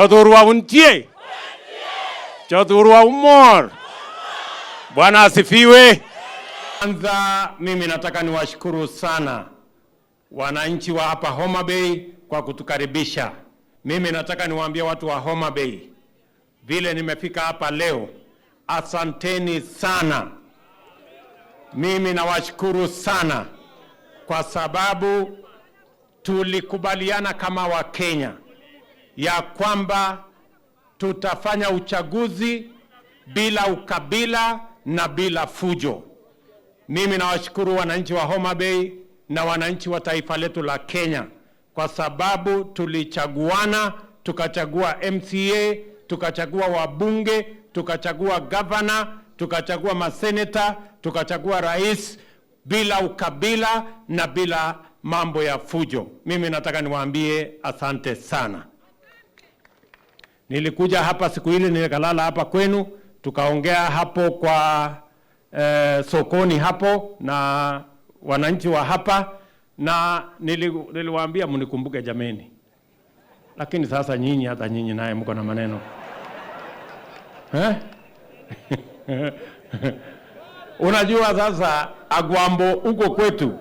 Jothurwa untie? Jothurwa umor? Bwana asifiwe. Kwanza mimi nataka niwashukuru sana wananchi wa hapa Homa Bay kwa kutukaribisha. Mimi nataka niwaambie watu wa Homa Bay, vile nimefika hapa leo, asanteni sana. Mimi nawashukuru sana kwa sababu tulikubaliana kama Wakenya ya kwamba tutafanya uchaguzi bila ukabila na bila fujo. Mimi nawashukuru wananchi wa Homa Bay na wananchi wa taifa letu la Kenya kwa sababu tulichaguana, tukachagua MCA, tukachagua wabunge, tukachagua gavana, tukachagua maseneta, tukachagua rais bila ukabila na bila mambo ya fujo. Mimi nataka niwaambie asante sana. Nilikuja hapa siku ile nikalala hapa kwenu, tukaongea hapo kwa sokoni hapo na wananchi wa hapa, na niliwaambia mnikumbuke jameni, lakini sasa nyinyi, hata nyinyi naye mko na maneno eh? Unajua sasa Agwambo huko kwetu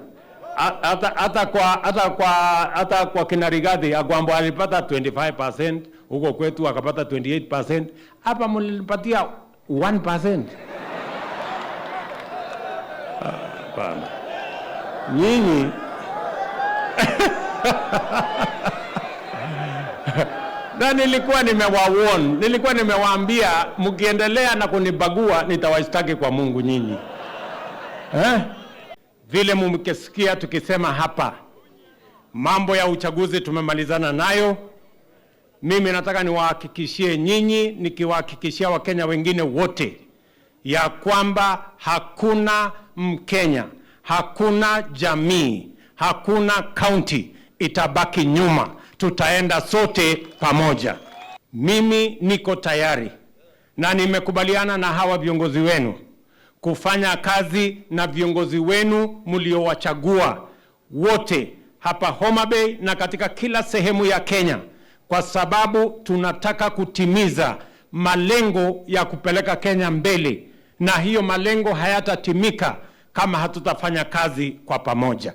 hata kwa kina Rigathi, Agwambo alipata 25%, huko kwetu akapata 28%. Hapa mlinipatia 1%. Hapana. Nyinyi na nilikuwa nimewawarn, nilikuwa nimewaambia mkiendelea na kunibagua nitawashtaki kwa Mungu nyinyi. Eh? Vile mumekisikia tukisema hapa, mambo ya uchaguzi tumemalizana nayo. Mimi nataka niwahakikishie nyinyi, nikiwahakikishia Wakenya wengine wote ya kwamba hakuna Mkenya, hakuna jamii, hakuna county itabaki nyuma. Tutaenda sote pamoja. Mimi niko tayari na nimekubaliana na hawa viongozi wenu kufanya kazi na viongozi wenu mliowachagua wote hapa Homa Bay na katika kila sehemu ya Kenya, kwa sababu tunataka kutimiza malengo ya kupeleka Kenya mbele, na hiyo malengo hayatatimika kama hatutafanya kazi kwa pamoja.